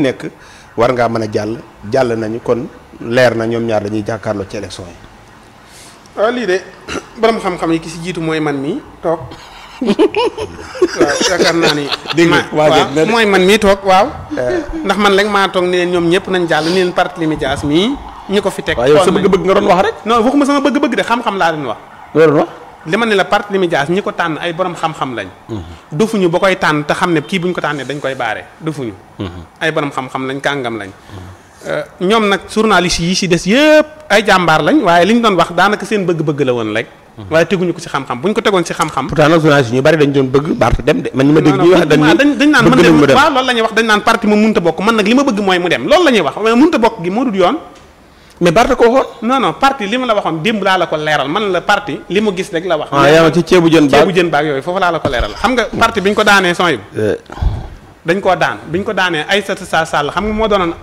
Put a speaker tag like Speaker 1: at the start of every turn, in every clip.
Speaker 1: nekk war ngaa mën a jàll nañu kon leer na ñoom ñaar dañuy jàkkaarloo ci élection yi.
Speaker 2: waaw lii de borom xam-xam yi ki si jiitu mooy man mii toog waaw yaakaar naa ni. waaw mooy man mii toog waaw. ndax man rek maa toog ni leen ñoom ñëpp nañ jàll ni leen Barthélémy Dias mii ñi ko fi teg.
Speaker 1: waaw yow sa bëgg-bëgg nga doon wax rek.
Speaker 2: non waxuma sama bëgg-bëgg de xam-xam laa doon wax.
Speaker 1: loolu wax.
Speaker 2: li ma ne la Barthélémy Dias ñi ko tànn ay borom xam-xam lañ. dofuñu ba koy tànn te xam ne kii bu ñu ko tànnee dañ koy baare dofuñu. ay borom xam-xam lañ kàngam lañ. ñoom nag journaliste yi si des yëpp ay jàmbaar lañ waaye li ñu doon wax daanaka seen bëgg-bëgg la woon rek. waaye teguñu ko si xam-xam bu ñu ko tegoon si xam-xam.
Speaker 1: pourtant nag journaliste ñu bari dañ doon bëgg Barth dem de man ñu ma dégg ñuy wax dañ
Speaker 2: naan man de waaw loolu la ñuy wax dañ naan parti ma mënut a bokk man nag li ma bëgg mooy mu dem loolu la ñuy wax mais mënut a bokk gi moo dul yoon.
Speaker 1: mais Barth ko waxoon.
Speaker 2: non parti li ma la waxoon démb laa la ko leeral man la parti li mu gis rek la wax.
Speaker 1: yaa ma ci ceebu jën
Speaker 2: baag yooyu foofu laa la ko leeral xam nga parti bi ñu ko daanee son yi dañ koo daan bi ñu ko daanee Aïssata Sall xam nga moo doonoon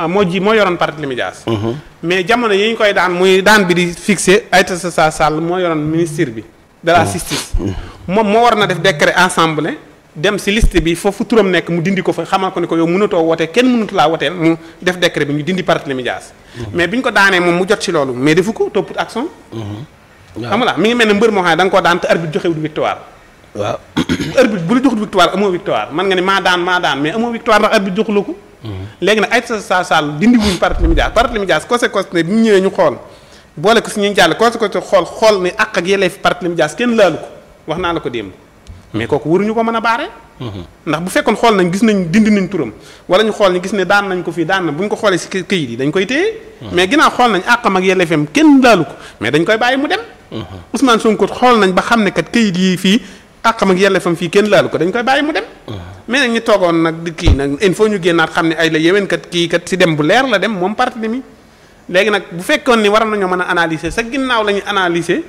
Speaker 2: moo yoroon Barthélémy Dias mais jamono yi ñu koy daan muy daan bi di fixé Aïssata Sall moo yoroon ministre bi de la justice moom moo war na def décret assemblée dem si liste bi foofu turam nekk mu dindi ko fa xamal ko ne ko yow mënatoo wote kenn mënatu laa woteel mu def décret bi ñu dindi Barthélémy Dias mais bi ñu ko daanee moom mu jot ci loolu mais defu ko topput action xam nga la mi ngi mel ne mbër moo xam ne da nga koo daan te arbitre joxewul victoire
Speaker 1: waaw
Speaker 2: arbitre bu la joxul victoire amoo victoire man nga ne maa daan mais amoo victoire ndax arbitre joxu la ko léegi nag Aïssata Sall dindi wuñ Barthélémy Dias conséquence ne bi mu ñëwee ñu xool boole ko si ñu jàll conséquence xool ni àq ak yelleef Barthélémy Dias kenn laalu ko wax naa la ko démb mais kooku waruñu ko mën a baare ndax bu fekkoon xool nañ gis nañ dindi nañ turam wala ñu xool ñu gis ne daan nañ ko fii daan na bu ñu ko xoolee si këyit yi dañ koy téye mais ginnaaw xool nañ àqam ak yelleefam kenn laalu ko mais dañ koy bàyyi mu dem Ousmane Sonko xool nañ ba xam ne kat këyit yi fii àqam ak yelleefam fii kenn laalu ko dañ koy bàyyi mu dem mais nag ñu toogoon nag di kii nag il faut ñu génnaat xam ne ay la yéwén kat kii kat si dem bu leer la dem moom Barthélémy léegi nag bu fekkoon ni war nañoo mën a analyser sa ginnaaw la ñu analyser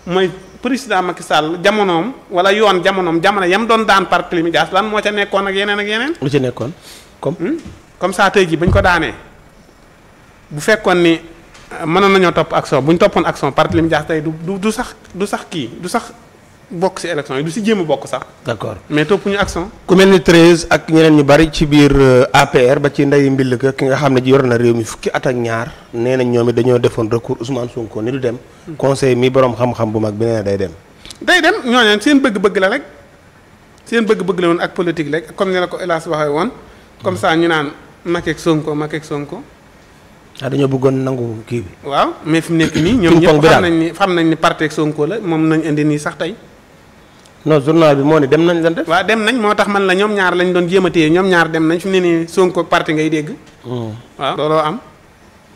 Speaker 2: mooy président Macky Sall jamonoom wala yoon jamono yam doon daan Barthélémy Dias lan moo ca nekkoon ak yeneen.
Speaker 1: lu ci nekkoon
Speaker 2: comme ça tey jii bañ ko daanee bu fekkoon ni mënoon nañoo topp action bu ñu toppoon action Barthélémy Dias tey du sax bokk ci élection yi du ci jéem a bokk sax.
Speaker 1: d'accord
Speaker 2: mais toppuñu action.
Speaker 1: ku mel ni 13 ak ñeneen ñu bari ci biir APR ba ci ndey mbill ka ki nga xam ne ji yor na réew mi fukki at ak ñaar nee nañ ñoom it dañoo defoon recours Ousmane Sonko ni du dem. conseil mi borom xam-xam bu mag bi nee na day dem.
Speaker 2: day dem ñooñu seen bëgg-bëgg la rek seen bëgg-bëgg la woon ak politique rek comme ni la ko El Hadj waxee woon. comme ça ñu naan Macky ak Sonko.
Speaker 1: dañoo bëggoon nangu kii bi.
Speaker 2: waaw mais fi mu nekk nii. ñoom ñëpp xam nañ ni parti ak Sonko la moom nañ indi nii sax tey.
Speaker 1: non journal bi moo ne dem nañ lan def.
Speaker 2: waaw dem nañ moo tax man la ñoom ñaar lañ doon jéem a téye ñoom ñaar dem nañ fi mu ne nii Sonko parti ngay dégg. waaw looloo am.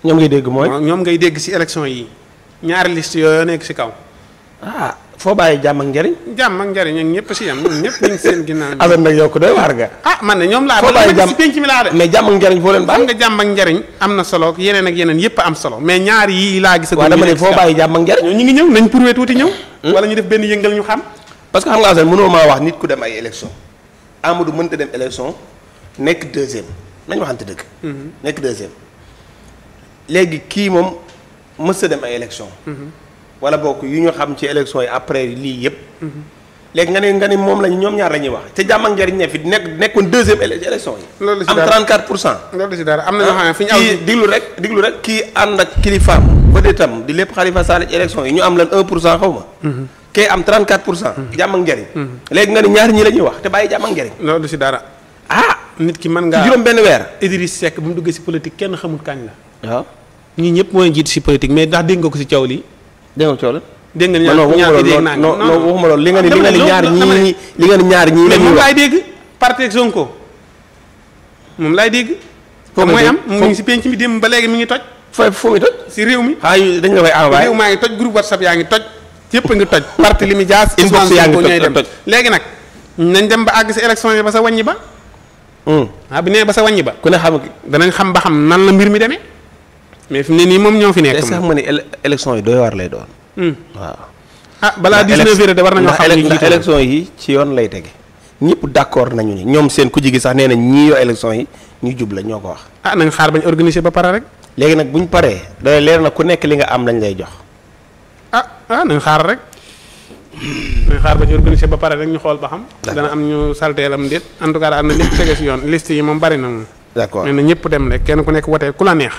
Speaker 1: ñoom ngay dégg mooy.
Speaker 2: ñoom ngay dégg ci élection yi ñaari liste yooyu nekk ci kaw.
Speaker 1: foo bàyyi jàmm ak njariñ.
Speaker 2: jàmm ak njariñ ak ñëpp ci yam ñoom ñëpp ñu ngi seen ginnaaw.
Speaker 1: alors nag yow ko doy waar nga.
Speaker 2: man ne ñoom laa.
Speaker 1: foo bàyyi jàmm
Speaker 2: ci penc mi laa de.
Speaker 1: mais jàmm ak njariñ foo leen bàyyi.
Speaker 2: xam nga jàmm ak njariñ am na solo yeneen ak yeneen yëpp am solo mais ñaar yi laa gis.
Speaker 1: waaw dama ne foo bàyyi jàmm ak njariñ.
Speaker 2: ñu ngi ñëw nañ prouvé tuuti ñëw. wala ñu def benn yëngal ñu xam.
Speaker 1: parce que xam nga mënoo maa wax nit ku dem ay élection Amadou mënta dem élection nekk deuxième nañ waxante dëgg. nekk deuxième léegi kii moom mës a dem ay élection wala bokk yu ñu xam ci élection yi après lii yëpp. léegi nga ne moom lañ ñoom ñaar la ñuy wax te jàmm ak njariñ ne fi nekkoon deuxième élection yi.
Speaker 2: loolu si
Speaker 1: am 34%.
Speaker 2: loolu si dara am na ñoo xam ne fi ñu aw
Speaker 1: kii diglu rek kii ànd ak kilifaam ba itam di lépp Khalifa Sall ci élection yi ñu am lan 1% xaw ma. kee am 34%. jàmm ak njariñ. léegi nga ne ñaar ñii la ñuy wax te bàyyi jàmm ak njariñ.
Speaker 2: loolu si dara. nit ki mën ngaa
Speaker 1: ci juróom benn weer.
Speaker 2: Idriss Seck bu mu duggee si politique kenn xamul kañ la.
Speaker 1: waaw
Speaker 2: ñii ñëpp mooy jiitu si politique mais ndax dégg nga ko si coow lii.
Speaker 1: dégg nga coow la.
Speaker 2: dégg nga ñaar idée naa
Speaker 1: non waxuma loolu li nga ni ñaar ñii la ñuy wax
Speaker 2: moom laay dégg parti ak Sonko moom laay dégg. foofu mooy am mu ngi si penc mi démb ba léegi mi ngi toj.
Speaker 1: foo muy toj.
Speaker 2: si réew mi.
Speaker 1: dañ la koy envoyé
Speaker 2: réew maa ngi toj groupe WhatsApp yaa ngi toj. yëpp a ngi toj. Barthélémy Dias
Speaker 1: inbox yaa ngi toj
Speaker 2: léegi nag nañ dem ba àgg si élection yi ba sa wàññi ba. bi nee ba sa wàññi ba.
Speaker 1: ku ne xam
Speaker 2: danañ xam ba xam nan la mbir mi demee mais fi mu ne nii moom ñoo fi nekk.
Speaker 1: sax ma ne élection yi doy waar lay doon. waaw.
Speaker 2: balaa 19 heures de war nañoo xam ni
Speaker 1: ndax élection yi ci yoon lay tege ñëpp d'accord nañu ni ñoom seen ku jigi sax nee na ñii yoo élection yi ñu jub la ñoo ko wax.
Speaker 2: nañ xaar bañ organiser ba pare rek.
Speaker 1: léegi nag buñ paree day leer na ku nekk li nga am lañ lay jox.
Speaker 2: nañ xaar rek nañ xaar bañ organiser ba pare rek ñu xool ba xam. dana am ñu salteelam déet en tout cas am na lépp tege si yoon liste yi moom bari na moom.
Speaker 1: d'accord
Speaker 2: nee na ñëpp dem rek kenn ku nekk wote ku la neex.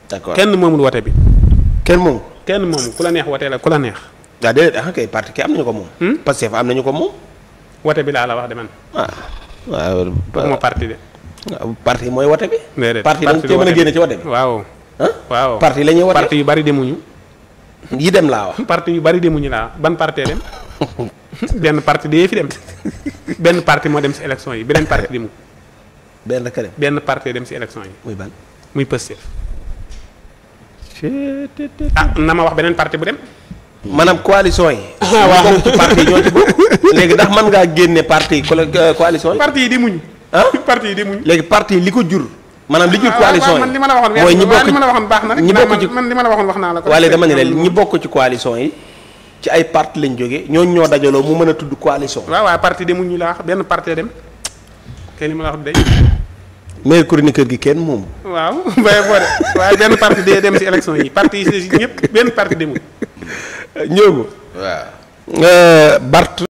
Speaker 1: d'accord
Speaker 2: kenn moomul wote bi.
Speaker 1: kenn moom.
Speaker 2: kenn moomu ku la neex wote la ku la neex.
Speaker 1: waaw déedéet ah kay parti kay am nañu ko moom. Pastef am nañu ko moom.
Speaker 2: wote bi laa la wax de man.
Speaker 1: waaw.
Speaker 2: waxuma parti de.
Speaker 1: waaw parti mooy wote bi.
Speaker 2: déedéet
Speaker 1: parti dañ cee mën a génne ci wote bi.
Speaker 2: waaw. waaw
Speaker 1: parti la ñuy wote.
Speaker 2: parti yu bari demuñu.
Speaker 1: yi dem laa wax.
Speaker 2: parti yu bari demuñu laa ban parti dem. benn parti dee fi dem. benn parti moo dem si élection yi beneen parti demu.
Speaker 1: benn ka dem.
Speaker 2: benn parti dem si élection yi.
Speaker 1: muy ban.
Speaker 2: muy Pastef. na ma wax beneen parti bu dem.
Speaker 1: maanaam coalition yi.
Speaker 2: waaw
Speaker 1: bokk ci parti yi ñoo ci bokk. léegi ndax mën ngaa génne parti coalition yi.
Speaker 2: parti yi demuñu. parti yi demuñu.
Speaker 1: léegi parti yi li ko jur. maanaam li jur coalition yi
Speaker 2: man li ma la waxoon
Speaker 1: mooy ñi bokk
Speaker 2: li ma la waxoon baax na rek.
Speaker 1: ñi bokk ci
Speaker 2: man li ma la waxoon wax naa la ko.
Speaker 1: waaye dama ne leen ñi bokk ci coalition yi ci ay parti lañ jógee ñooñu ñoo dajaloo mu mën a tudd coalition.
Speaker 2: waaw waaw parti demuñu la wax benn parti dem kay li ma la wax day.
Speaker 1: meilleur chroniqueur gi kenn moom.
Speaker 2: waaw bay boo de waaye benn parti dee dem si élection yi parti yi si ñëpp benn parti demul.
Speaker 1: ñëw ko. waaw. Bart